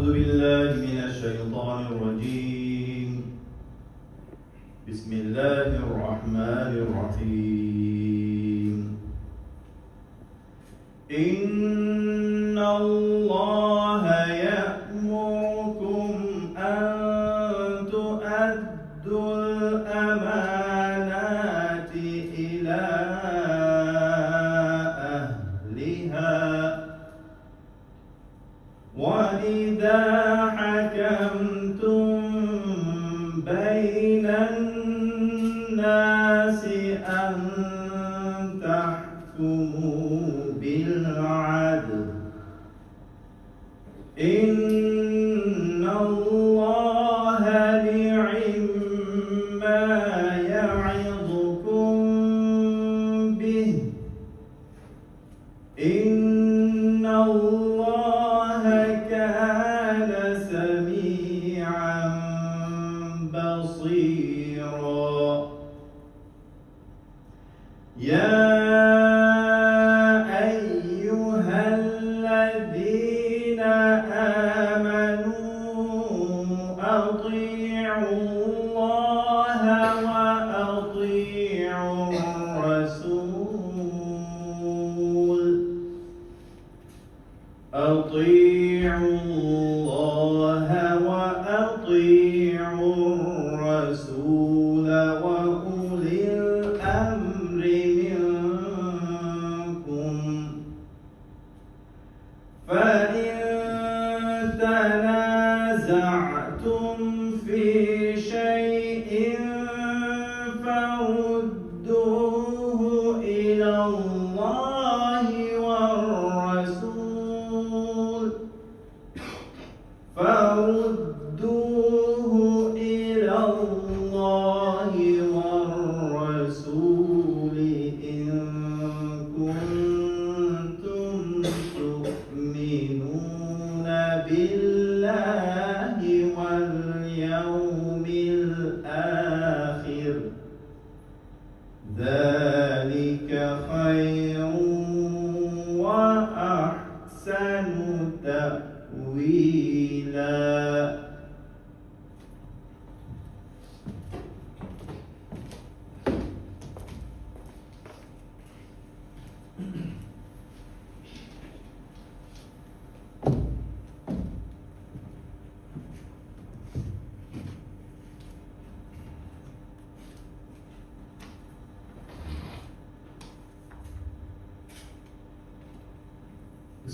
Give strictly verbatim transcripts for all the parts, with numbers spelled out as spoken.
أعوذ بالله من الشيطان الرجيم. بسم الله الرحمن الرحيم. إن الله يأمركم أن تؤدوا الأمانات إلى أهلها، وإذا حكمتم بين الناس أن تحكموا بالعدل، إن الله نعما يعظكم به، إن الله كان سميعا بصيرا. يا أيها الذين آمنوا أطيعوا الله وأطيعوا الرسول، أطيعوا الله وأطيعوا الرسول وأولي الأمر منكم، فإن تنازعتم في شيء فردوه إلى الله والرسول، فردوه إلى الله والرسول إن كنتم تؤمنون بالله واليوم الآخر، ذلك خير وأحسن تأويلا.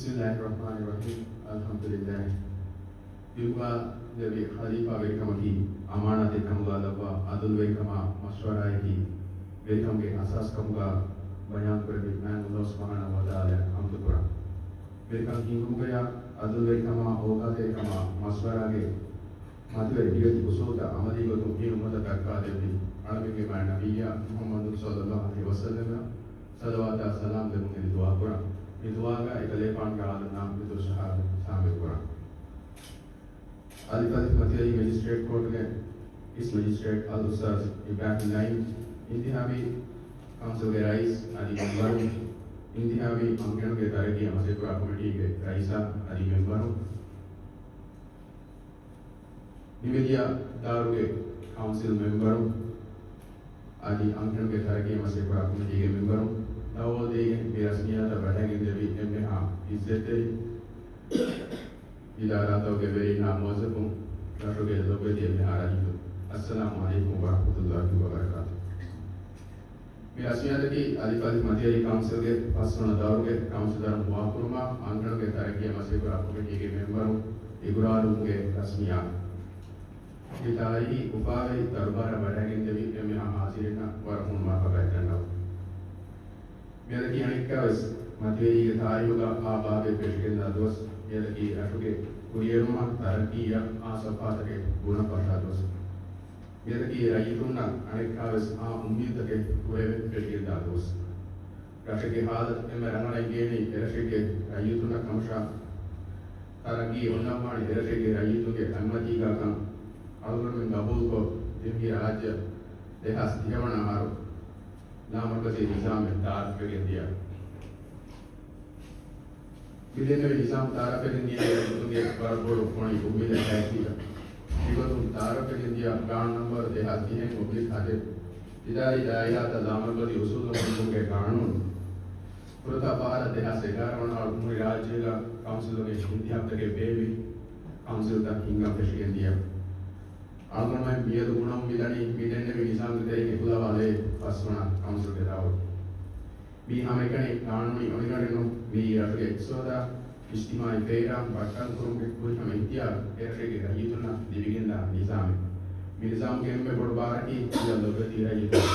بسم الله الرحمن الرحيم. الحمد لله. ދިގުބާ ލެއްވި ޚަލީފާ ވެރިކަމަކީ، އަމާނާތެއް ކަމުގަ ލައްވާ، އަދުލުވެރިކަމާ މަޝްވަރާއަކީ، ވެރިކަމުގެ އަސާސް ކަމުގަ ބަޔާންކުރެއްވި މާތް ﷲ ސުބްޙާނަހޫ ވަތަޢާލާއަށް ޙަމްދު ކުރަން. ވެރިކަން ހިންގުމުގަޔާ، އަދުލުވެރިކަމާ، އޯގާތެރިކަމާ މަޝްވަރާގެ މަތިވެރި ދިވެތި އުސޫލުތައް ޢަމަލީގޮތުން މި އުއްމަތަށް ދައްކާދެއްވި އަޅަމެންގެ މާތް ނަބިއްޔާ މުޙައްމަދު ޞައްލައްލާހު ޢަލައިހި ވަސައްލަމަށް ޞަލަވާތާ ސަލާމް ދެމުން އެދި ދުޢާކުރަން. މި ދުޢާގަ އެކަލޭފާނުގެ އާލުންނާ މެދު ޝަހާދަތް ޝާމިލްކުރަން. އަލިފް އަލިފް މަތިވެރި މެޖިސްޓްރޭޓް ކޯޓުގެ އިސް މެޖިސްޓްރޭޓް އަލްއުސްތާޛު އިބްރާހިމް ނައީމް، އިންތިހާބީ ކައުންސިލްގެ ރައީސް އަދި މެމްބަރުން، އިންތިހާބީ އަންހެނުންގެ ތަރައްގީއާ މަސައްކަތްކުރާ ކޮމިޓީގެ ރައީސާ އަދި މެމްބަރުން، ނިމިދިޔަ ދައުރުގެ ކައުންސިލް މެމްބަރު އަދި އަންހެނުންގެ ތަރައްގީ މަސައްކަތްކުރާ ކޮމިޓީގެ މެމްބަރު، ދައުވަތު ދީގެން މި ރަސްމިއްޔާތަށް ބަޑައިގެންދެވި އެންމެހާ އިއްޒަތްތެރި އިދާރާތަކުގެ ވެރިންނާ މުވައްޒަފުން، ރަށުގެ ލޮބުވެތި އެންމެހާ ރައްޔިތުން، އައްސަލާމު ޢަލައިކުމް ވަރަޙްމަތުﷲ ވަބަރަކާތު. މި ރަސްމިއްޔާތަކީ އަލިފް އަލިފް މަތިވެރި ކައުންސިލްގެ ފަސްވަނަ ދައުރުގެ ކައުންސިލަރުން ދުޢާކުރުމާ، އަންހެނުންގެ ތަރައްގީއާ މަސައްކަތްކުރާ ކޮމިޓީގެ މެމްބަރުން އިގުރާރުވުމުގެ ރަސްމިއްޔާ. މި ތާރީޚީ އުފާވެރި ދަރުބާރަށް ބަޑައިގެންދެވި އެންމެހާ ޙާޟިރީންނަށް ވަރަށް ހުން މަރުޙަބާ ދަންނަވަން. މިއަދަކީ އަނެއްކާވެސް މަތިވެރީގެ ތާރީޚުގަ އާ ބާބެއް ފެށިގެންދާ ދުވަސް. މިއަދަކީ ރަށުގެ ކުރިއެރުމާ ތަރައްގީއަށް އާ ސަފްހާތަކެއް ބުނަން ފަށާ ދުވަސް. މިއަދަކީ ރައްޔިތުންނަށް އަނެއްކާވެސް އާ އުއްމީދުތަކެއް ކުރެވެން ފެށިގެންދާ ދުވަސް. ރަށެއްގެ ހާލަތު އެންމެ ރަނގަޅަށް އިނގޭނީ އެރަށެއްގެ ރައްޔިތުންނަށް ކަމަށާ، ތަރައްގީ އޮންނަންވާނީ އެރަށެއްގެ ރައްޔިތުންގެ އަތްމަތީގަކަން އަޅުގަނޑުމެން ގަބޫލުކޮށް، ދިވެހި ރާއްޖެ ދެހާސް ދިހަ ވަނަ އަހަރު ލާމަރުކަޒީ ނިޒާމެއް ދާއިރުވެގެން ދިޔަ. މިދެންނެވި ނިޒާމް ތައާރަފްވެގެންދިޔަ އެއްގޮތުންގެ ވަރަށް ބޮޑު ފޮނި އުއްމީދެއް ހައިކީގަ. މިގޮތުން ތައާރަފްވެގެންދިޔަ ގާނޫނު ނަންބަރު ދެހާސް ތިހެން އޮބްލިކް ހަތެއް، އިދާރީ ދާއިރާތައް ލާމަރުކަޒީ އުސޫލު ހުންނުމުގެ ގާނޫނު، ފުރަތަމަ ފަހަރަށް ދެހާސް އެގާރަ ވަނަ އަހަރު މުޅި ރާއްޖޭގަ ކައުންސިލުގެ އިންތިހާބުތަކެއް ބޭއްވި ކައުންސިލްތައް ހިންގަން ފެށިގެންދިޔަ. އަޅުގަނޑުމެން މިއަދު ބުނަމުން މިދަނީ މިދެންނެވި ނިޒާމުގެ ތެރެއިން އެކުލަވާލޭ ފަސްވަނަ ކައުންސިލްގެ ދައުރު. މީ ހަމައެކަނި ގާނޫނީ އޮނިގަނޑެއް ނޫން. މީ ރަށުގެ އިޤްތިޞާދާ، އިޖްތިމާޢީ ފައިރާ ބައްޓަން ކުރުމުގެ ފުރިހަމަ އިޚްތިޔާރު އެރަށުގެ ރައްޔިތުންނަށް ލިބިގެންދާ ނިޒާމެއް. މި ނިޒާމުގެ އެންމެ ބޮޑު ބާރަކީ ސިޔާ ލޮބުވެތި ރައްޔިތުން.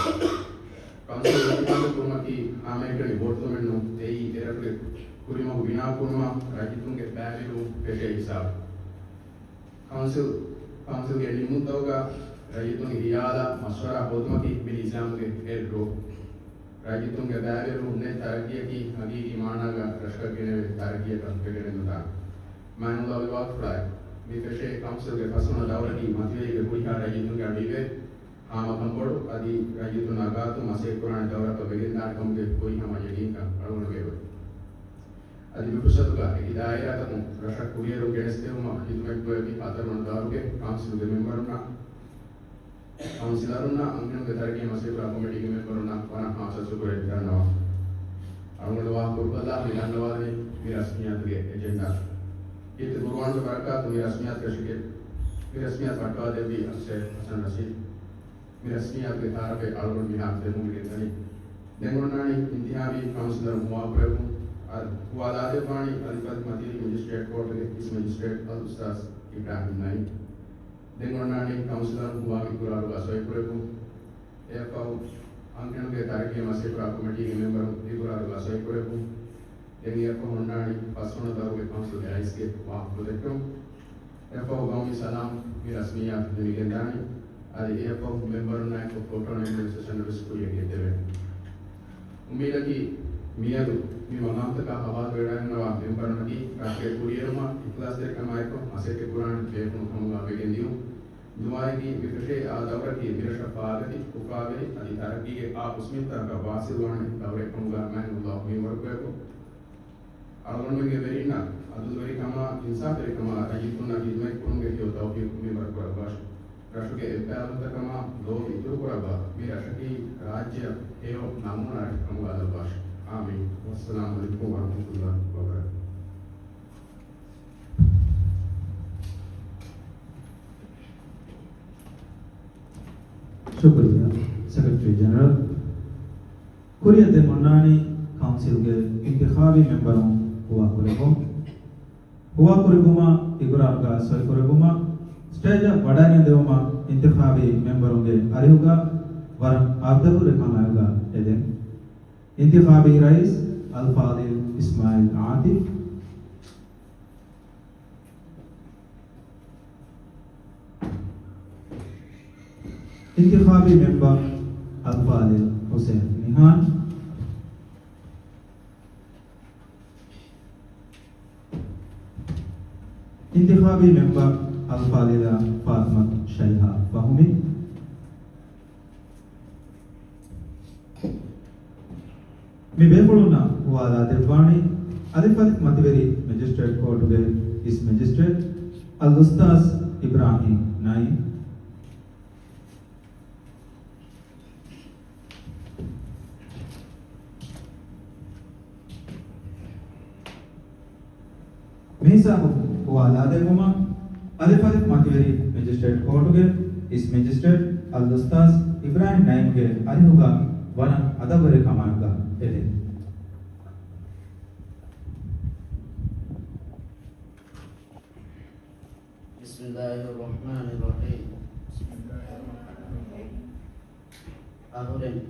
ކައުންސިލް އިންތިޚާބު ކުރުމަކީ ހަމައެކަނި ވޯޓު ދުންވަން ނޫން. އެއީ އެރަށުގެ ކުރިމަގު ބިނާ ކުރުމަށް ރައްޔިތުންގެ ބައިވެރިވުން ފެށޭ ހިސާބު. ކައުންސިލް، ކައުންސިލްގެ ނިންމުންތަކުގަ ރައްޔިތުންގެ ހިޔާލާ މަޝްވަރާ ހޯދުމަކީ މި ނިޒާމުގެ އެއް ރުކުން. ރައްޔިތުންގެ ބައިވެރިވުން ނެތް ތަރައްގީއަކީ ހަގީގީ މާނާގަ ރަށަކަށް ގެނެވޭ ތަރައްގީއަކަށް ވެގެނެއްނުދާނެ. މާތް އަލްލާހު ވާގުފުޅާއެކު، މި ފެށޭ ކައުންސިލްގެ ފަސްވަނަ ދައުރަކީ މަތިވެރިގެ ހުރިހާ ރައްޔިތުންގެ އަޑު އިވޭ. ހާމަކަންބޮޑު އަދި ރައްޔިތުންނާ ގާތުން މަސައްކަތްކުރާނެ ދައުރަކަށް ވެގެންދާނެ ކަމުގެ ފުރިހަމަ ޔަގީންކަން އަޅުގަނޑުގެ އޮތް. އަދި މިފުރުސަތުގަ އެކި ދާއިރާތަކުން ރަށަށް ކުރިއެރުން ގެނެސްދެވުމަށް ޚިދުމަތްކުރެއްވި ހަތަރުވަނަ ދައުރުގެ ކައުންސިލުގެ މެމްބަރުންނަށް، ކައުންސިލަރުންނަށް، އަންހެނުންގެ ތަރައްގީ މަސައްކަތް ކޮމިޓީގެ މެމްބަރުންނަށް ވަރަށް ހާއްސަ ޝުކުރެއް ދަންނަވަން. އަޅުގަނޑު ވާ ކުރުބަލާ މި ދަންނަވާލެވި މި ރަސްމިއްޔާތުގެ އެޖެންޑާ. ކީރިތި ގުރުއާންގެ ބަރަކާތުން މި ރަސްމިއްޔާތު ފެށިގެން، މި ރަސްމިއްޔާތު ފައްޓަވާ ދެއްވި އައްސައިދު ޙަސަން ރަޝީދު. މި ރަސްމިއްޔާތުގެ ތައާރަފެއް އަޅުގަނޑު މިހާރު ދެމުން ގެންދަނީ. ދެން އޮންނާނީ އިންތިޚާބީ ކައުންސިލަރުން ހުވާކުރެއްވުން. އަދި ހުވާލާދެއްވާނީ އަލިފް އަލިފް މަތިވެރި މެޖިސްޓްރޭޓް ކޯޓުގެ އިސް މެޖިސްޓްރޭޓް އަލް އުސްތާޛު އިބްރާހިމް ނައީމް. ދެން އޮންނާނީ ކައުންސިލަރުން ހުވާ އިޤުރާރުގަ ސޮއިކުރެއްވުން. އެއަށްފަހު އަންހެނުންގެ ތަރައްގީ މަސައްކަތް ކޮމިޓީގެ މެމްބަރުން އިޤުރާރުގަ ސޮއިކުރެއްވުން. ދެން އެއަށްފަހު އޮންނާނީ ފަސްވަނަ ދައުރުގެ ކައުންސިލްގެ ރައީސްގެ ވާހަކަފުޅު ދެއްކުން. އެއަށްފަހު ގައުމީ ސަލާމަތް މި ރަސްމިއްޔާތު ދެމިގެންދާނެ. އަދި އެއަށްފަހު މެމްބަރުންނާއެކު ފޮޓޯ ނެގުމުގެ ސެޝަން ވެސް ކުރިއަށްގެންދެވޭނެ. އުއްމީދަކީ މިއަދު މި މަގާމްތަކާ ހަވާލުވެވަޑައިގަންނަވާ މެމްބަރުންނަކީ ރަށުގެ ކުރިއެރުމަށް އިޚްލާޞްތެރިކަމާއެކު މަސައްކަތްކުރާނެ ބޭފުޅުން ކަމުގަ ވެގެންދިޔުން. ދުޢާއަކީ މިފެށޭ އާ ދައުރަކީ މިރަށަށް ފާގަތި، އުފާވެރި އަދި ތަރައްގީގެ އާ ހުސްމިންތަކަށް ވާސިލްވާނެ ދައުރެއް ކަމުގަ މާތް އަލްލާހު މިންވަރު ކުރެއްވުން. އަޅުގަނޑުމެންގެ ވެރިންނަށް އަދުލުވެރިކަމާ، އިންސާފުވެރިކަމާ، ރައްޔިތުންނަށް ޚިދުމަތްކުރުމުގެ ހެޔޮ ތައުފީޤު މިންވަރު ކުރައްވާށި. ރަށުގެ އެއްބައިވަންތަކަމާ ލޯބި އިތުރުކުރައްވާ، މި ރަށަކީ ރާއްޖެއަށް ހެޔޮ ނަމޫނާ ރަށެއް ކަމުގަ ލައްވާށި. އާމީން. ވައްސަލާމު ޢަލައިކުމް ވަރަޙްމަތުﷲ ވަބަރަކާތުހު. ޝުކުރިއްޔާ، ސެކްރެޓަރީ ޖެނެރަލް. ކުރިއަށް ދެން އޮންނާނީ ކައުންސިލްގެ އިންތިޚާބީ މެމްބަރުން ހުވާކުރެއްވުން. ހުވާކުރެއްވުމަށް، އިޤުރާރުގަ ސޮއިކުރެއްވުމަށް، ސްޓޭޖަށް ވަޑައިގެންދެވުމަށް އިންތިޚާބީ މެމްބަރުންގެ އަރިހުގަ ވަރަށް އަދަބުވެރި ކަމާއެކުގަ އެދެން. އިންތިޚާބީ ރައީސް އަލްފާޟިލް އިސްމާޢީލް ޢާތިފް. އިންތިޚާބީ މެމްބަރު އަލްފާޟިލް ޙުސައިން ނިހާން. އިންތިޚާބީ މެމްބަރު އަލްފާޟިލާ ފާޠިމަތު ޝައިހާ ފަހުމީ. މި ބޭފުޅުންނަށް ހުވާލާދެއްވާނީ އަލިފް އަލިފް މަތިވެރި މެޖިސްޓްރޭޓް ކޯޓުގެ އިސް މެޖިސްޓްރޭޓް އަލްއުސްތާޛު އިބްރާހީމް ނައީމް. މިހިސާބު ހުވާލާދެއްވުމަށް އަލިފް އަލިފް މަތިވެރި މެޖިސްޓްރޭޓް ކޯޓުގެ އިސް މެޖިސްޓްރޭޓް އަލްއުސްތާޛު އިބްރާހީމް ނައީމްގެ އަރިހުގަ ވަރަށް އަދަބުވެރި ކަމާއެކުގަ އެދެން. بسم الله الرحمن الرحيم. އަހުރެން.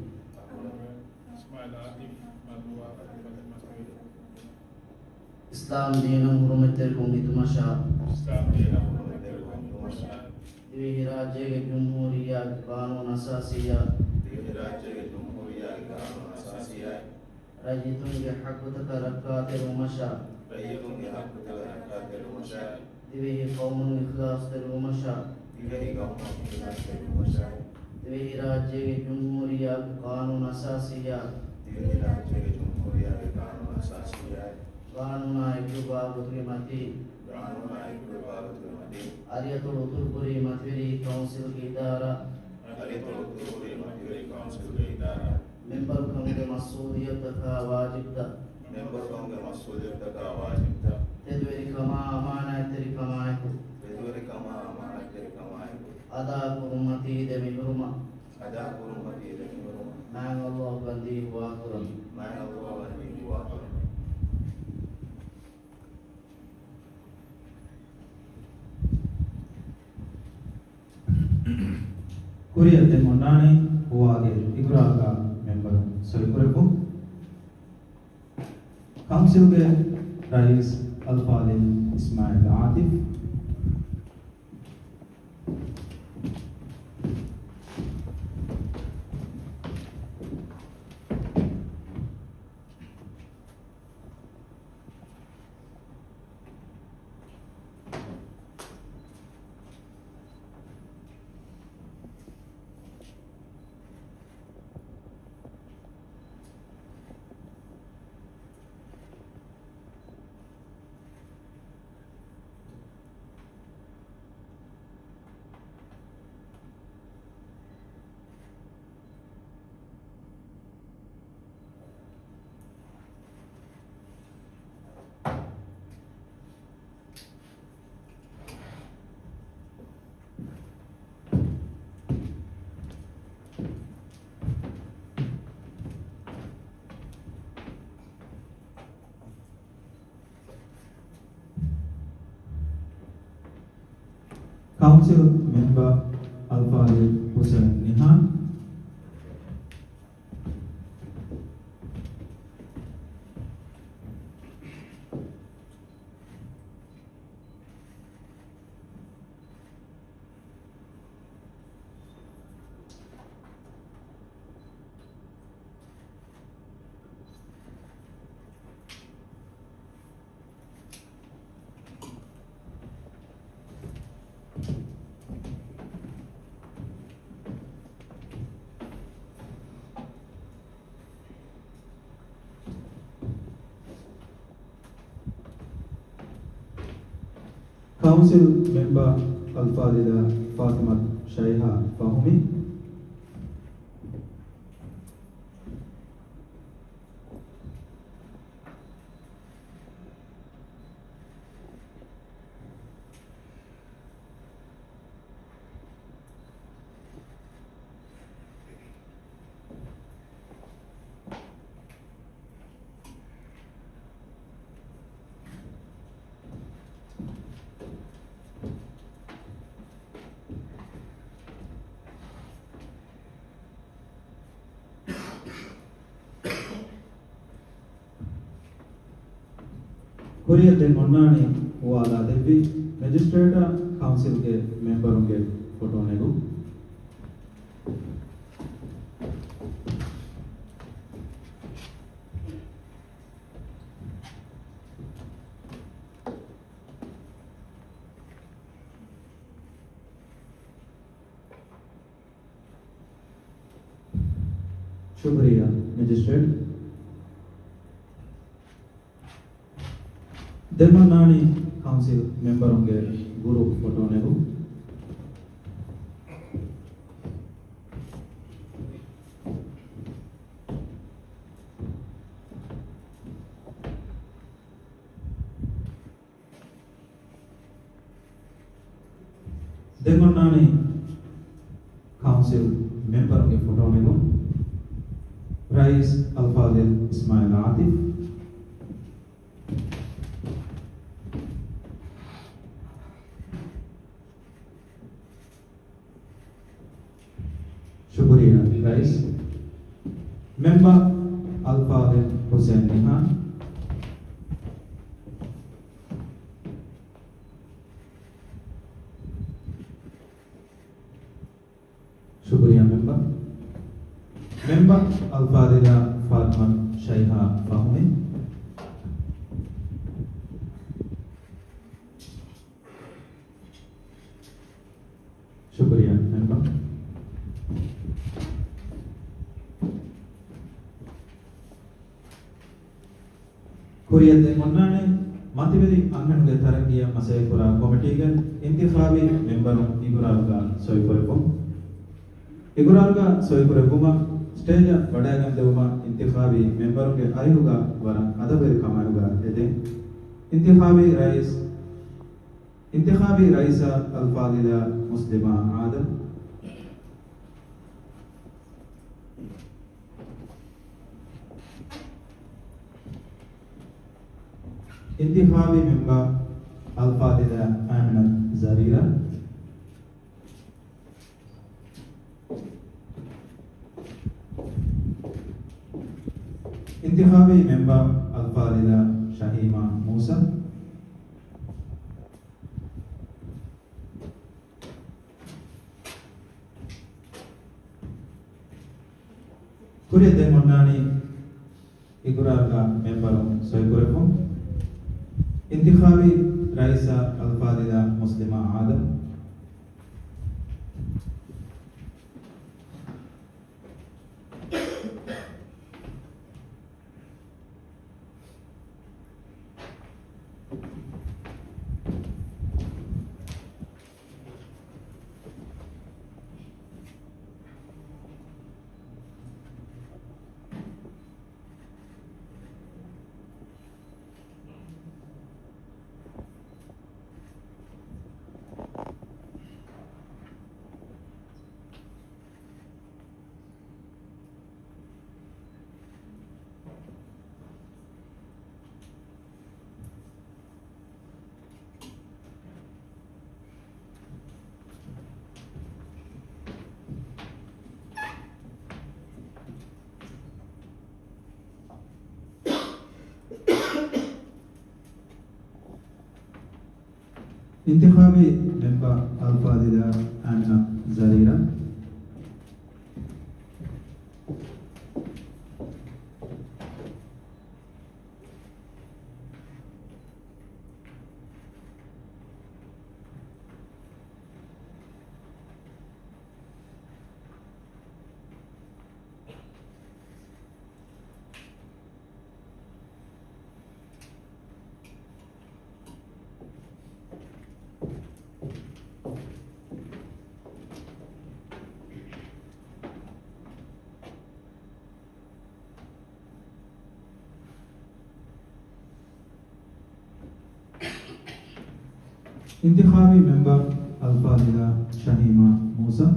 އިސްލާމް ދީނަށް ހުރުމަތްތެރިކޮށް ހިދުމަށާ، ދިވެހިރާއްޖޭގެ ޖުމްހޫރިއްޔާގެ ޤާނޫނު އަސާސީއާ، ރައްޔިތުންގެ ޙައްޤުތަކަށް ރައްކާތެރިވުމަށާ، ދިވެހި ޤައުމުން އިޚްލާޞްތެރިވުމަށާ، ދިވެހިރާއްޖޭގެ ޖުމްހޫރިއްޔާގެ ޤާނޫނު އަސާސީއާ، ޤާނޫނާއެކު ވާގޮތުގެ މަތީން، ގާނޫނާއެކުގެ ވާގޮތުގެ މަތީން، އަރިއަތޮޅު އުތުރުކުރީ މަތިވެރި ކައުންސިލްގެ އިދާރާ، އަރިއަތޮޅު އުތުރުކުރީ މަތިވެރި ކައުންސިލްގެ އިދާރާ، މެމްބަރުކަމުގެ މަސްއޫލިއްޔަތުތަކާ ވާޖިބްތައް، މެމްބަރުކަމުގެ މަސްއޫލިއްޔަތުތަކާ ވާޖިބްތައް، ތެދުވެރިކަމާ އަމާނާތްތެރިކަމާއެކު، ތެދުވެރިކަމާ އަމާނާތްތެރިކަމާއެކު، އަދާކުރުމަތީ ދެމިހުރުމަށް، އަދާކުރުމަތީ ދެމިހުރުމަށް، މާތް ﷲ ކަންދީ ހުވާކުރަން، މާތް ﷲ ކަންދީ ހުވާކުރަން. ކުރިއަށް ދެން އޮންނާނީ ހުވާގެ އިގުރާގަ މެމްބަރުން ސޮއިކުރެއްވުން. ކައުންސިލްގެ ރައީސް އަލްފާޟިލް އިސްމާއިލް އާތިފް، ކައުންސިލް މެމްބަރ އަލްފާޟިލް ޙުސެން ނިހާން. ކައުންސިލް މެމްބަރ އަލްފާޟިލާ ފާތިމަތު ޝައިހާ ފަހުމީ. ކުރިއަށް ދެން އޮންނާނީ ހުވާލާ ދެއްވި މެޖިސްޓްރޭޓާ ކައުންސިލްގެ މެމްބަރުންގެ ފޮޓޯ ނެގުން. ޝުކުރިއްޔާ މެޖިސްޓްރޭޓް. ދެން އޮންނާނީ ކައުންސިލް މެމްބަރުންގެ ގުރޫޕް ފޮޓޯ ނެގުން. ދެން އޮންނާނީ ކައުންސިލް މެމްބަރުންގެ ފޮޓޯ ނެގުން. ރައީސް އަލްފާޟިލް އިސްމާއިލް އާތިފް. ޝުކުރިއްޔާ ރައީސް. މެމްބަރ އަލްފާޟިލް ޙުސެން ނިހާން. ޝުކުރިއްޔާ މެމްބަރ. މެމްބަރ އަލްފާޟިލާ ފާތިމަތު ޝައިހާ ފަހުމީ. ޝުކުރިއްޔާ މެމްބަރ. ކުރިއަށް ދެން އޮންނާނީ މަތިވެރި އަންހެނުންގެ ތަރައްގީއަށް މަސައްކަތްކުރާ ކޮމިޓީގެ އިންތިޚާބީ މެމްބަރުން އިގުރާރުގަ ސޮއިކުރެއްވުން. އިގުރާރުގަ ސޮއިކުރެއްވުމަށް ސްޓޭޖަށް ވަޑައިގެންދެވުމަށް އިންތިޚާބީ މެމްބަރުންގެ އަރިހުގަ ވަރަށް އަދަބުވެރިކަމާއެކުގަ އެދެން. އިންތިޚާބީ ރައީސް، އިންތިޚާބީ ރައީސާ އަލްފާޟިލާ މުސްލިމާ އާދަމް. އިންތިޚާބީ މެމްބަރު އަލްފާޟިލާ އާމިނަތު ޒަރީރާ. އިންތިޚާބީ މެމްބަރު އަލްފާޟިލާ ޝަހީމާ މޫސާ. ކުރިއަށް ދެން އޮންނާނީ އިގުރާރުގަ މެމްބަރުން ސޮއިކުރެއްވުން. އިންތިޚާބީ ރައީސާ އަލްފާޟިލާ މުސްލިމާ އާދަމް. އިންތިޚާބީ މެމްބަރު އަލްފާޟިލާ އާމިނަތު ޒަރީރާ. އިންތިޚާބީ މެމްބަރު އަލްފާޟިލާ ޝަހީމާ މޫސާ.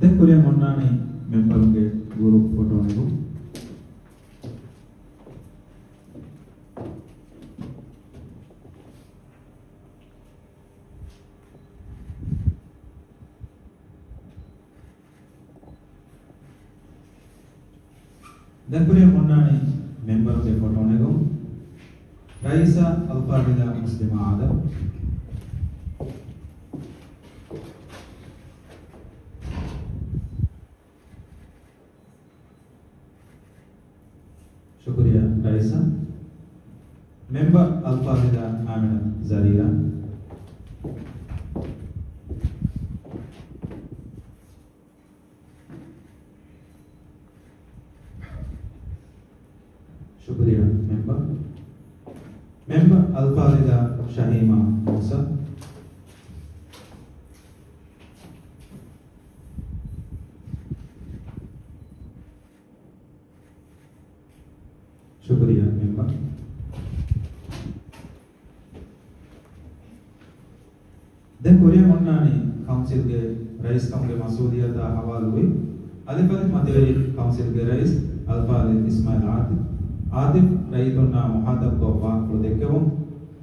ދެން ކުރިއަށް އޮންނާނީ މެމްބަރުންގެ ގްރޫޕް ފޮޓޯ ނެގުން. ދެން ކުރިއަށް އޮންނާނީ މެމްބަރުންގެ ފޮޓޯ ނެގުން. ރައީސާ އަލްފާޟިލާ މުސްލިމާ އާދަމް. ޝުކުރިއްޔާ ރައީސާ. މެމްބަރު އަލްފާޟިލާ އާމިނަތު ޒަރީރާ. ޝުކުރިއްޔާ މެމްބަރު. މެމްބަރު އަލްފާޟިލާ ޝަހީމާ މޫސާ. ޝުކުރިއްޔާ މެމްބަރު. ދެން ކުރިއަށް އޮންނާނީ ކައުންސިލްގެ ރައީސްކަމުގެ މަސްއޫލިއްޔަތާ ހަވާލުވި އަލިފު އަލިފު މަތިވެރި ކައުންސިލްގެ ރައީސް އަލްފާޟިލް އިސްމާއިލް އާތިފް. އާތިފް ރައްޔިތުންނާ މުޚާތަބުކޮށް ވާހަކަފުޅު ދެއްކެވުން.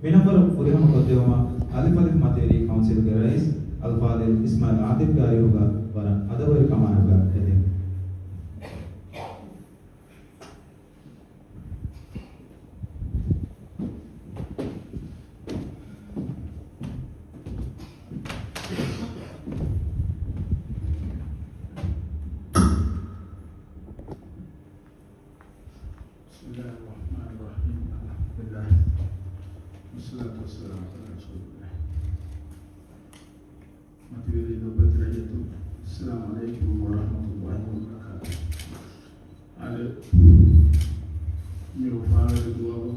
މިނަން ފުރިހަމަ ކޮށްދެވުމަށް އަލިފް އަލިފް މަތިވެރި ކައުންސިލުގެ ރައީސް އަލްފާޟިލް އިސްމާއިލް އާތިފްގެ އަރިހުގަ ވަރަށް އަދަބުވެރިކަމާއެކުގަ ހެދެން. بسم الله الرحمن الرحيم. الحمد لله. والصلاة والسلام على رسول الله. މަތިވެރި ލޮބުވެތި ރައްޔިތުން، السلام عليكم ورحمة الله وبركاته. އަދި މި އުފާވެރި ދުވަހު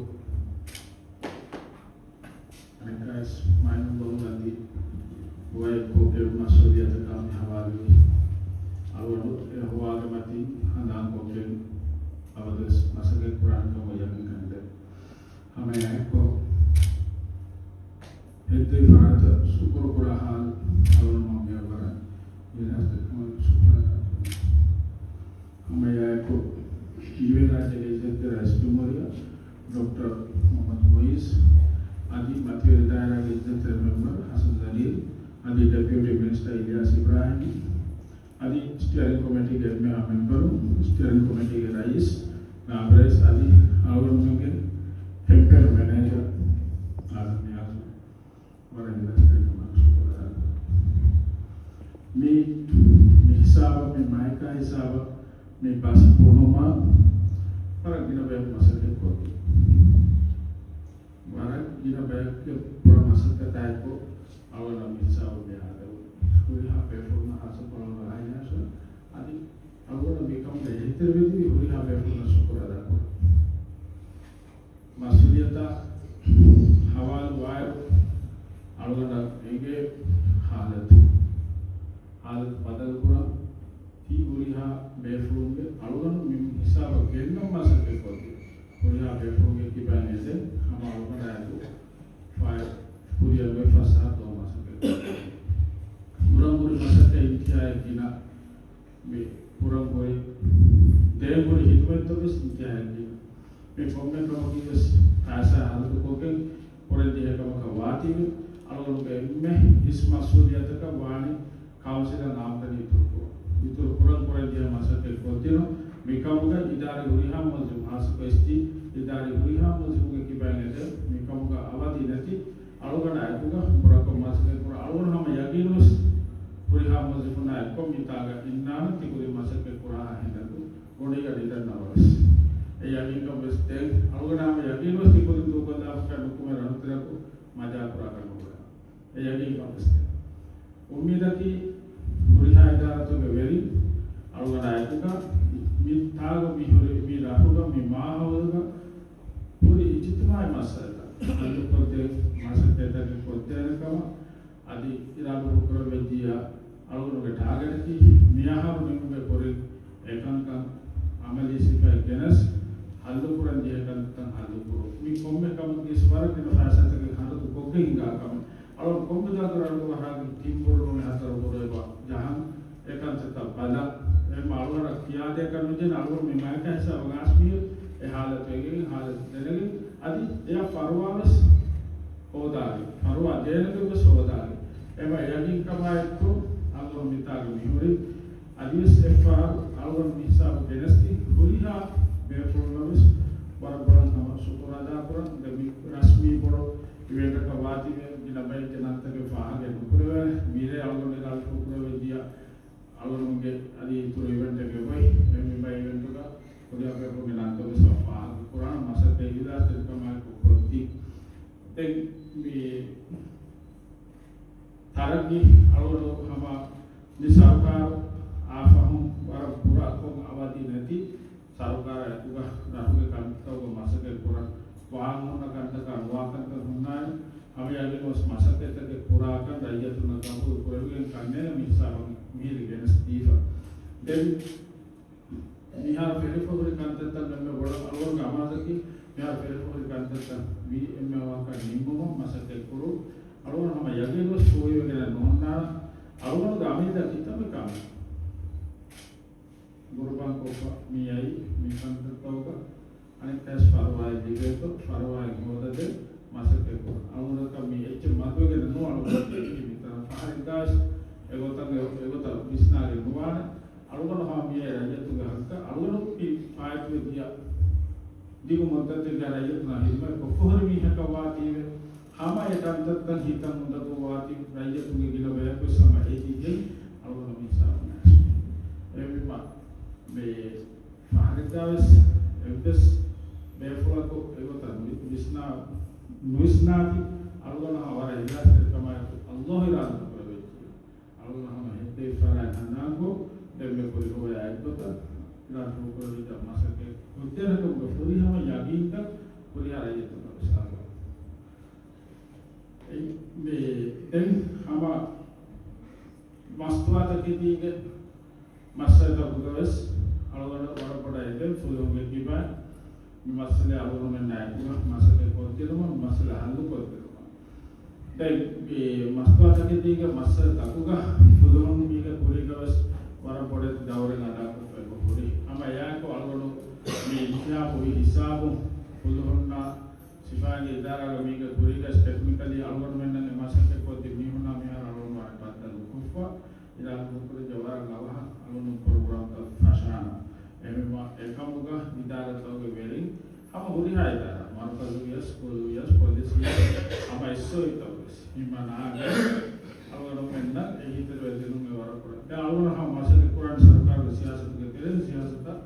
އަނެއްކާވެސް މައިނުބަހު އަދި ވައެއްކޮށްގެން މަސްއޫލިއްޔަތަކާ މި ހަވާލުވި އަޅުގަނޑު އެ ހޮވާގެ މަތިން ހަނދާންކޮށްގެން އަބަދުވެސް މަސައްކަތް ކުރާނެ ކަމަށް ޔަގީންކަން ދޭ. ހަމައެއާއެއްކޮށް ހެއްދެވި ފަރާތަށް ޝުކުރު ކުރާ ހާލު އަޅުގަނޑު މަ މިއަށް ވަރަށް އިހްލާސްތެރި ކަމަށް ޝުކުރު އަދާކުރަން. ހަމައެއާއެކު ދިވެހިރާއްޖޭގެ އިއްޒަތްތެރި ރައީސްޖުމްހޫރިއްޔާ ޑޮކްޓަރ މުޙައްމަދު މުޢިއްޒު އަދި މަތިވެރި ދާއިރާގެ އިއްޒަތްތެރި މެމްބަރު ޙަސަން ޒަލީލް އަދި ޑެޕިއުޓީ މިނިސްޓަރ އިލްޔާސް އިބްރާހިމް އަދި ސްޓިއަރިން ކޮމިޓީގެ އެންމެހާ މެމްބަރުން، ސްޓިއަރިން ކޮމިޓީގެ ރައީސް، ނާއިބު ރައީސް އަދި އަޅުގަނޑުމެންގެ ކެމްޕޭން މެނޭޖަރ އާޒަމް ނިޔާޒު ވަރަށް އިހްލާސްތެރިކަމާއެކު ޝުކުރު އަދާކުރަން. މި، މި ހިސާބަށް، މި މައިކާ ހިސާބަށް މި ބަސް ބުނުމަށް ވަރަށް ގިނަ ބަޔަކު މަސައްކަތް ކޮށްފި. ވަރަށް ގިނަ ބަޔަކުގެ ބުރަ މަސައްކަތާއެކު އަޅުގަނޑަށް މި ހިސާބު މި އާދެވުނީ. ހުރިހާ ބޭފުޅުންނަށް ހާއްސަކޮށް އަޅުގަނޑު އާއިލާއަށް އަދި އަޅުގަނޑަށް މިކަމުގަ އެހީތެރިވެދިޔަ ހުރިހާ ބޭފުޅުންނަށް ޝުކުރު އަދާކުރަން. މަސްއޫލިއްޔަތާ ހަވާލުވާއިރު އަޅުގަނޑަށް އެނގޭ ހާލަތު، ހާލަތު ބަދަލުކުރަން. ތި ހުރިހާ ބޭފުޅުންގެ އަޅުގަނޑު މި ހިސާބަށް ގެންނަން މަސައްކަތް ކޮށްދިޔަ ހުރިހާ ބޭފުޅުންގެ ކިބައިން އެދެން ހަމަ އަޅުގަނޑާއެކު ފާއިތު ކުރިއަށް އޮތް ފަސް ސާތު ދޯ މަސައްކަތް ކުރަން. ކުރަން ހުރި މަސައްކަތް އިންތިހާއަށް ގިނަ. މި ކުރަން ހުރި، ދޭން ހުރި ހިދުމަތްތައް ވެސް އިންތިހާއަށް ގިނަ. މި ކޮންމެ ކަމަކީ ވެސް ފައިސާ ހަލަދުކޮށްގެން ކުރަންޖެހޭ ކަމަކަށް ވާތީވެ، އަޅުގަނޑުގެ އެންމެ އިސް މަސްއޫލިއްޔަތަކަށް ވާނީ ކައުންސިލަށް އާމްދަނީ އިތުރުކުރުން. އިތުރު ކުރަން ކުރަންޖެހޭ މަސައްކަތް ކޮށްދިނުން. މިކަމުގަ އިދާރީ ހުރިހާ މުވައްޒަފު، ހާއްސަކޮށް އެސްޓީ އިދާރީ ހުރިހާ މުވައްޒަފުގެ ކިބައިން އެދެން މިކަމުގަ އަވަދި ނެތި އަޅުގަނޑާ އެކުގަ ބުރަކޮށް މަސައްކަތް ކުރާ އަޅުގަނޑު ހަމަ ޔަގީނުވެސް ހުރިހާ މުވައްޒަފުންނާ އެއްކޮށް މިތާގަ އިންނާނެ ތިކުރި މަސައްކަތް ކުރާހާ ހިނދަކު ގޮނޑީގަ ނިދަން ނަމަވެސް. އެ ޔަގީންކަން ވެސް ދޭން. އަޅުގަނޑާ ހަމަ ޔަގީނުވެސް ތިކުރިން ދޫކޮށްލާފަކަށް ނުކުމެ ރަނުތިރަކު މަޖާކުރާކަށް ނުބުނާ. އެ ޔަގީންކަން ވެސް ދޭން. އުއްމީދަކީ ހުރިހާ އިދާރާތަކުގެ ވެރިން އަޅުގަނޑާ އެކުގަ މި ތާގަ މި ހުރި މި ރަށުގަ މި މާހައުލުގަ ހުރި އިޖްތިމާޢީ މައްސަލަތައް ހައްލުކޮށްދޭ މަސައްކަތްތަކެއް ކޮށްދޭނެ ކަމަށް އަދި އިރާދަކުރެއްވިއްޔާ އަޅުގަނޑުގެ ޓާގެޓަކީ މިއަހަރު ނިމުމުގެ ކުރިން އެކަންކަން އަމަލީ ސިފައެއް ގެނެސް ހައްލުކުރަން ޖެހޭ ކަންތައް ހައްލުކުރުން. މި ކޮންމެ ކަމަކީ ވަރަށް ގިނަ ފައިސާތަކެއް ހަރަދު ކޮށްގެން ހިނގާ ކަމެއް. އަޅުގަނޑު ކޮންމެ ދާތުރަށް އަޅުގަނޑު ވަރަށް ތިން ބުރު ނޫނީ ހަތަރު ބުރު އެބަ ޖަހަން އެ ކަންތައްތައް ބަލަން. އެހެން އަޅުގަނޑަށް ކިޔާދޭ ކަން ނުޖެހޭ އަޅުގަނޑު މި މައިކާ ހިސާބަށް އައިސް މިހިރު އެ ހާލަތު އެނގިގެން ހާލަތު ދެނެގެން އަދި އެއަށް ފަރުވާވެސް ހޯދާލި، ފަރުވާ ދޭނެގެން ވެސް ހޯދާލި. އެބަ ޔަގީންކަމާއެކު އަޅުގަނޑު މިތާގަ މިހުރި. އަދިވެސް އެއްފަހަރު އަޅުގަނޑު މި ހިސާބު ގެނެސްދިން ހުރިހާ ބޭފުޅުންނަށްވެސް ވަރަށް ބޮޑަށް ހަމަ ޝުކުރު އަދާކުރަން. ދެން މި ރަސްމީ ބޮޑު އިވެންޓަކަށް ވާތީވެ ގިނަ ބައެއްގެ ނަންތަކެއް ފާހަގައެއް ނުކުރެވޭނެ. މިރޭ އަޅުގަނޑު އިރާދަކުރެވިއްޔާ އަޅުގަނޑުގެ އަދި އިތުރު އިވެންޓެއްގެ ގޮތް އެ މި ބައި އިވެންޓުގަ ކުރިއަށް ބޭފުޅުންގެ ނަންތައް ވެސް ފާހަގަ ކުރާނަ މަސައްކަތް އިހްލާސްތެރިކަމާއެކު ކޮށްދީ. ދެން މި ތަރައްގީ އަޅުގަނޑު ހަމަ މި ސަރުކާރު އާފަހުން ވަރަށް ބުރަކޮށް އަވަދި ނެތި ސަރުކާރާ އެކުގަ ރަށުގެ ކަންތައްތަކުގަ މަސައްކަތް ކުރަން ވާން ހުންނަ ކަންތަކާ ނުވާ ކަންތައް ހުންނާނެ. ހަމަ ޔަގީން ވެސް މަސައްކަތްތަކެއް ކުރާކަން ރައްޔިތުންނަށް ގަބޫލު ކުރެވިގެން ކަންނޭނގެ މި ހިސާބަށް މިހިރި ގެނެސް ދީފަ. ދެން މިހާރު ފެށިފަ ހުރި ކަންތައްތައް އެންމެ ބޮޑަށް އަޅުގަނޑުގެ އަމާޒަކީ، މިހާރު ފެށިފަ ހުރި ކަންތައްތައް ވީ އެންމެ ވާހަކަ ނިންމުމަށް މަސައްކަތް ކުރުން. އަޅުގަނޑު ހަމަ ޔަގީންވެސް ފޫހިވެގެނެއް ނުހުންނާނަން. އަޅުގަނޑުގެ އަމިއްލަ ކިތަންމެ ކަމެއް ގުރުބާންކޮށްފަ މި އައީ މި ކަންތައްތަކުގަ އަނެއްކާވެސް ފަރުވާއެއް ލިބޭތޯ، ފަރުވާއެއް ހޯދަދޭ މަސައްކަތް ކުރަން. އަޅުގަނޑަކަށް މި އެއްޗެއް މަދުވެގެން ނޫން އަޅުގަނޑު މިތަނަށް ފަހަރެއްގާވެސް އެގޮތަށް، އެގޮތަށް ވިސްނާގެން ނުވާނެ. އަޅުގަނޑު ހަމަ މިއޭ ރައްޔިތުންގެ ހައްގަށް އަޅުގަނޑު މި ފާއިތުވެ ދިޔަ ދިގު މުއްދަތެއްގަ ރައްޔިތުންނާ ހިދުމަތް ކޮށްފަހުރި މީހަކަށް ވާތީވެ، ހަމަ އެ ކަންތައްތައް ހިތަށް އުނދަގޫވާތީ ރައްޔިތުންގެ ގިނަ ބަޔަކުވެސް ހަމަ އެދިގެން އަޅުގަނޑު މި ހިސާބު ނާސް. އެހެންވީމަ މި ފަހަރެއްގާވެސް އެއްވެސް ބޭފުޅަކު އެގޮތަށް ނުވި-، ވިސްނާ-، ނުވިސްނާތީ އަޅުގަނޑު ހަމަ ވަރަށް އިހްލާސްތެރިކަމާއެކު އައްލާހު އިރާދަ ކުރެވިއްޖެ. އަޅުގަނޑު ހަމަ ހެއްދެވި ފަރާތް ހަނދާންކޮށް، ދެންމެ ކުރި ހޮވަޔާ އެއްގޮތަށް އިރާދަ ކުރެވިއްޖެ މަސައްކަތް ކޮށްދޭނެ ކަމުގެ ފުރިހަމަ ޔަގީންތައް ހުރިހާ ރައްޔިތުންނަށް ވެސް ހަދާ. އެ، މި، ދެން ހަމަ މަސްތުވާތަކެތީގެ މައްސަލަތަކުގަވެސް އަޅުގަނޑު ވަރަށް ބޮޑަށް އެދެން ފުލުހުންގެ ކިބައިން މި މައްސަލަ އަޅުގަނޑުމެންނާ އެކުގަ މަސައްކަތް ކޮށްދިނުމަށް، މި މައްސަލަ ހައްލު ކޮށްދިނުމަށް. ދެން މި މަސްތުވާތަކެތީގެ މައްސަލަތަކުގަ ފުލުހުން މީގެ ކުރީގަވެސް ވަރަށް ބޮޑެތި ދައުރެއް އަދާކޮށްފައި ހުރި. ހަމަ އެއާއެކު އަޅުގަނޑު މި އިންތިހާބު ހިސާބު ފުލުހުންނާ ސިފައިންގެ އިދާރާގަ މީގެ ކުރީގަސް ޓެކްނިކަލީ އަޅުގަނޑުމެންނަށް އެ މަސައްކަތް ކޮށްދިން މީހުންނާ މިހާރު އަޅުގަނޑު ވާނެ ބައްދަލު ކޮށްފަ، އިރާދަ ކުރި ޖަވާރަށް އަވަހަށް އަޅުގަނޑު ޕްރޮގްރާމްތައް ފަށާނަ. އެހެންވީމަ އެކަމުގަ އިދާރާތަކުގެ ވެރިން ހަމަ ހުރިހާ އިދާރާ، މަރުކަޒު ވިޔަސް، ކުއްލު ވިޔަސް، ޕޮލިސް ވިޔަސް، ހަމަ އެސްއޯއީތަކުވެސް ހިމަނާގެން އަޅުގަނޑުމެންނަށް އެހީތެރިވެ ދިނުން އެ ވަރަށް ކުރަން. ދެން އަޅުގަނޑު ހަމަ މަސައްކަތް ކުރާނެ ސަރުކާރުގެ ސިޔާސަތުގެ ތެރެއިން ސިޔާސަތަށް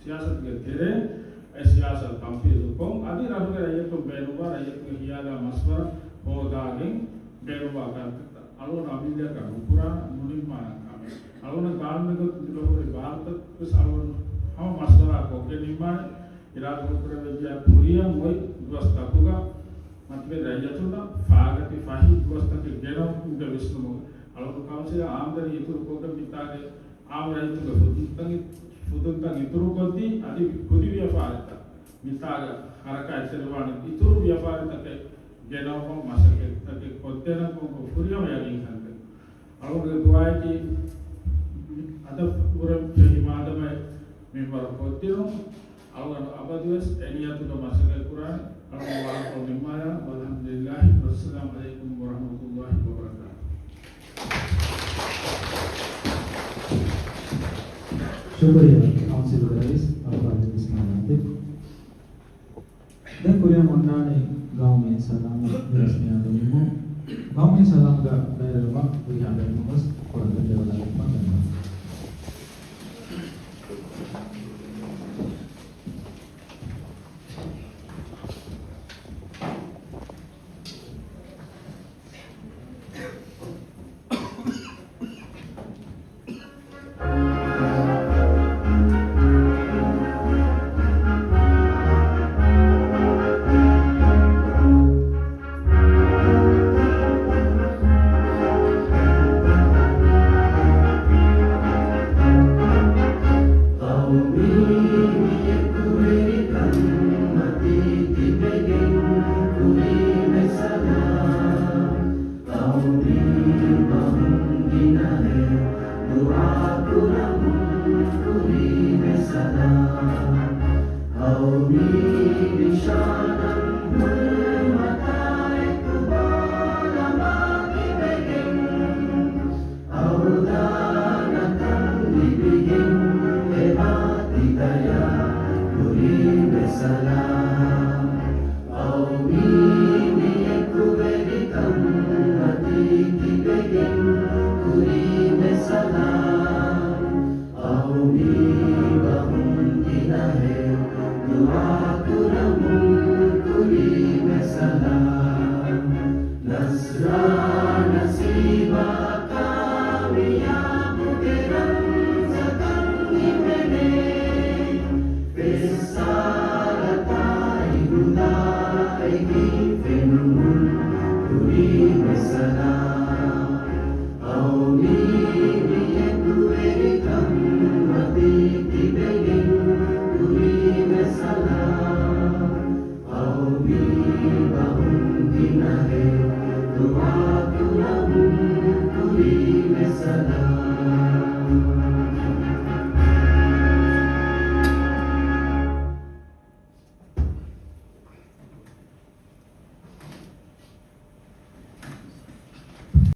ސިޔާސަތުގެ ތެރޭ އެ ސިޔާސަތު ތަންފީޒުކޮށް، އަދި ރަށުގެ ރައްޔިތުން ބޭނުންވާ ރައްޔިތުންގެ ހިޔާލާ މަޝްވަރާ ހޯދާގެން ބޭނުންވާ ކަންތައްތައް އަޅުގަނޑު އަމިއްލައަކަށް ނުކުރާނަ، ނުނިންމާނަން ކަމެއް. އަޅުގަނޑު ގާނޫނުގެ ގޮތުން ތިބެ ހުރި ވާހަކަތައް ވެސް އަޅުގަނޑު ހަމަ މަޝްވަރާ ކޮށްގެން ނިންމާނެ. އިރާދަ ކުރެވިއްޖެ ކުރިއަށް އޮތް ދުވަސްތަކުގަ މަތިވެރި ރައްޔިތުންނަށް ފާގަތި ފަހި ދުވަސްތަކެއް ގެނައުމުގެ ވިސްނުމުގަ އަޅުގަނޑު ކައުންސިލަށް އާމްދަނީ އިތުރުކޮށްގެން މިތާގެ އާއްމު ރައްޔިތުންގެ ފުދުންތައް، ފުދުންތައް އިތުރުކޮށްދީ، އަދި ކުދި ވިޔަފާރިތައް މިތާގަ ހަރަކާތްތެރިވާނެ އިތުރު ވިޔަފާރިތަކެއް ގެނައުމަށް މަސައްކަތްތަކެއް ކޮށްދޭނަން ކޮންކޮށް ފުރިހަމަ ޔަގީން ކަންތައް. އަޅުގަނޑުގެ ދުޢާއަކީ އަދަށް ވުރެ ފެހި މާދަމާ މިންވަރު ކޮށްދިނުން. އަޅުގަނޑު އަބަދުވެސް އެ ނިޔަތުގަ މަސައްކަތް ކުރާނެ. އަޅުގަނޑު ވާހަކަ ނިންމާލާ. ވަލްޙަމްދުލިއްލާހި. ވައްސަލާމް ޢަލައިކުމް ވަރަޙްމަތުﷲި ވަބަރަކާތުހު. ޝުކުރިއްޔާ ކައުންސިލްގެ ރައީސް އަބްދުލް ޢަޒީޒް އިސްމާޢީލް އަތީފް. ދެން ކުރިއަށް އޮންނާނީ ގައުމީ ސަލާމަތް މިރަސްމިއްޔާ ދޮންމުން. ގައުމީ ސަލާމްގަ ބައިވެރިވުމަށް ހުރިހާ ބޭފުޅުން ވެސް ކުރަން ދެން ދެވަލައިގެން ވަންދަން. ޤައުމީ މިޔަކުވެރިކަން މަތީ ތިބެގެން ކުރީމެ ސަލާމް. ޤައުމީ ބަހުން ގިނަހެއް ދުޢާ ކުރަމުން ކުރީމެ ސަލާމް. ޤައުމީ ނިޝާނަށް ހުރިމަތާ އެކު ބޯލަމާ ތިބެގެން އަވަދާން ކަން ލިބިގެން އެބާ ތި ދަޔާ ކުރީމެ ސަލާމް. ޤައުމީ މިޔަކުވެރިކަން މަތީ ތިބެގެން ކުރީމެ ސަލާމް. ޤައުމީ ބަހުން ގިނަހެއް ދުޢާ ކުރަމުން ކުރީމެ ސަލާމް. ނަޞްރާ ނަސީބާ ކާމިޔާބުގެ ރަންޖަކަށް ހިމެނޭ. ފިއްސާރަތާއި ހުދާ އެކީ ފެނުމުން ކުރީމެ ސަލާމް. ޤައުމީ މިޔަކުވެރިކަން މަތީ ތިބެގެން ކުރީމެ ސަލާމް. ޤައުމީ ބަހުން ގިނަހެއް ދުޢާ ކުރަމުން ކުރީމެ ސަލާމް.